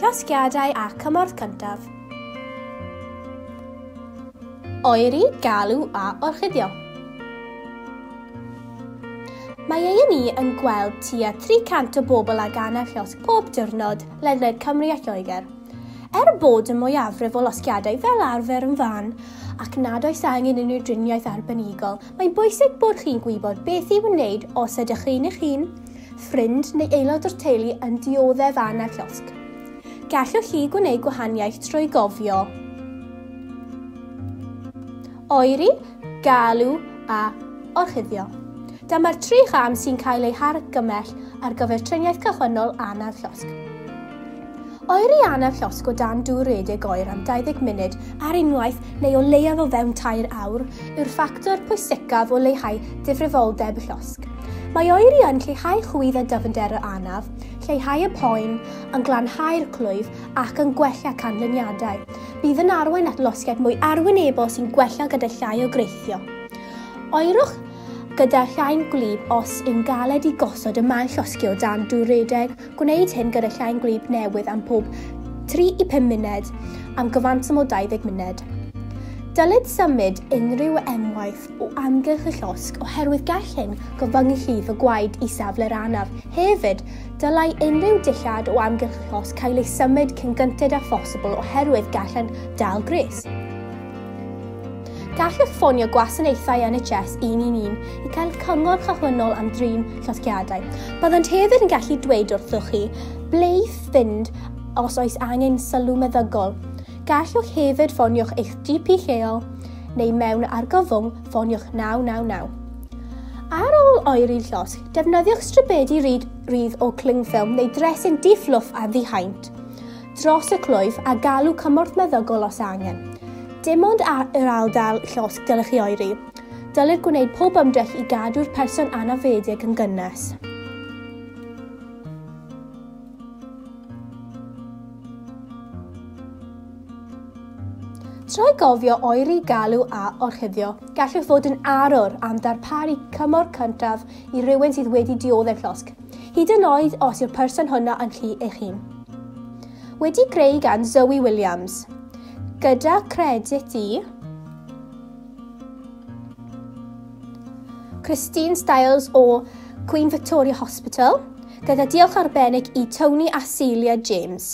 Llosgiadau a cymorth cyntaf. Oeri, galw a orchuddio. Mae A&E yn gweld tua 300 o bobl ag anaf llosg pob diwrnod ledled Cymru a Lloegr. Er bod y mwyafrif o losgiadau fel arfer yn fân ac nad oes angen unrhyw driniaeth arbenigol, mae'n bwysig bod chi'n gwybod beth i'w wneud os ydych chi'n eich hun, ffrind neu aelod o'r teulu yn dioddef anaf llosg. Gallwch chi gwneud gwahaniaeth trwy gofio oeri, galw a orchuddio. Dyma'r tri cham sy'n cael eu hargymell ar gyfer triniaeth cychwynnol anaf llosg. Oeri anaf llosg o dan dŵr rhedeg oer am 20 munud ar unwaith neu o leiaf o fewn 3 awr yw'r ffactor pwysicaf o leihau difrifoldeb y llosg. Mae oeri yn lleihau chwydd a dyfnder y anaf, lleihau y poen, yn glanhau'r clwyf ac yn gwella canlyniadau. Bydd yn arwain at losgiad mwy arwynebol sy'n gwella gyda llai o greithio. Oerwch gyda llain gwlyb os yw'n galed i gosod y man llosgi o dan dŵr rhedeg. Gwneud hyn gyda llain gwlyb newydd am pob 3 i 5 munud am gyfanswm o 20 munud. Dylid symud unrhyw emwaith o amgylch y llosg oherwydd gall hyn gyfyngu llif y gwaed i safle'r anaf. Hefyd, dylai unrhyw dillad o amgylch y llosg cael ei symud cyn gynted â phosibl oherwydd gallant dal gwres. Gallwch ffonio gwasanaethau NHS 111 i gael cyngor cychwynnol am drin llosgiadau. Byddant hefyd yn gallu dweud wrthych chi ble i fynd os oes angen sylw meddygol. Gallwch hefyd ffonio'ch eich GP lleol neu mewn argyfwng ffoniwch 999. Ar ôl oeri llosg, defnyddiwch stribedi rydd o cling film neu dresin di-fflwff a ddi-haint dros y clwyf a galw cymorth meddygol os angen. Dim ond yr ardal llosg dylech chi oeri. Dylid gwneud pob ymdrech i gadw'r person anafedig yn gynnes. Trwy gofio oeri, galw a orchuddio, gallwch fod yn arwr am ddarparu cymorth cyntaf i rywun sydd wedi dioddef llosg, hyd yn oed os yw'r person hwnna yn chi eich hun. Wedi greu gan Zoe Williams. Gyda credit i Christine Stiles o Queen Victoria Hospital, gyda diolch arbennig i Tony a Celia James.